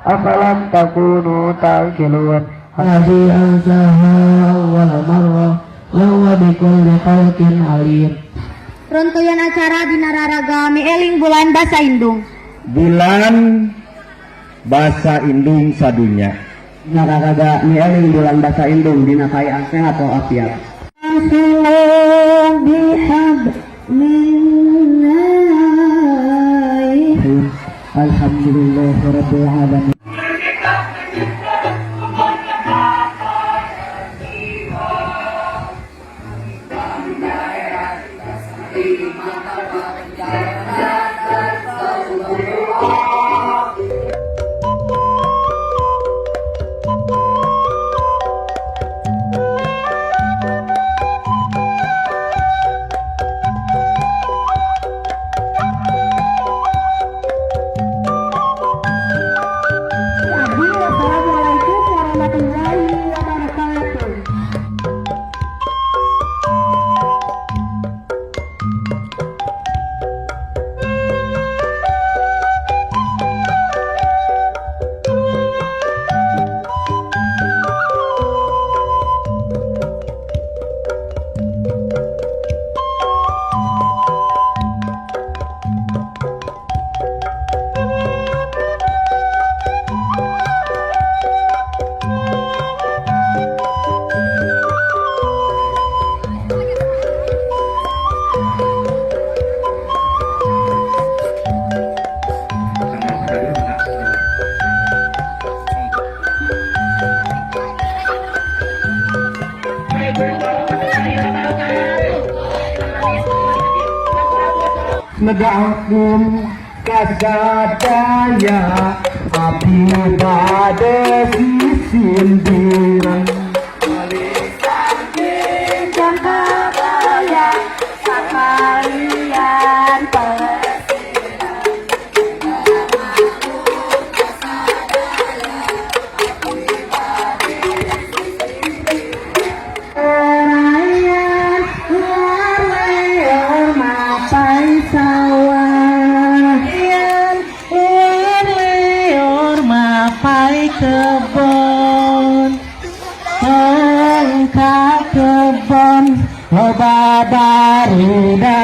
Afalam takunu ta'qilun. Alladzi ansha'aha awwala marrah wa huwa bikulli khalqin alim. Runtuyan acara dina raraga mieling bulan basa indung. Bulan basa indung sadunya. Dina raraga mieling bulan basa indung dina kaayaan sehat walafiat. Alhamdulillahirabbil alamin. Abdi, wassalamualaikum warahmatullahi wabarakatuh. Negakum kasadaya abdi bade sisindiran. Sekalian. Orayan leor mapai sawah, leor mapai kebon, tengka kebon loba barudak.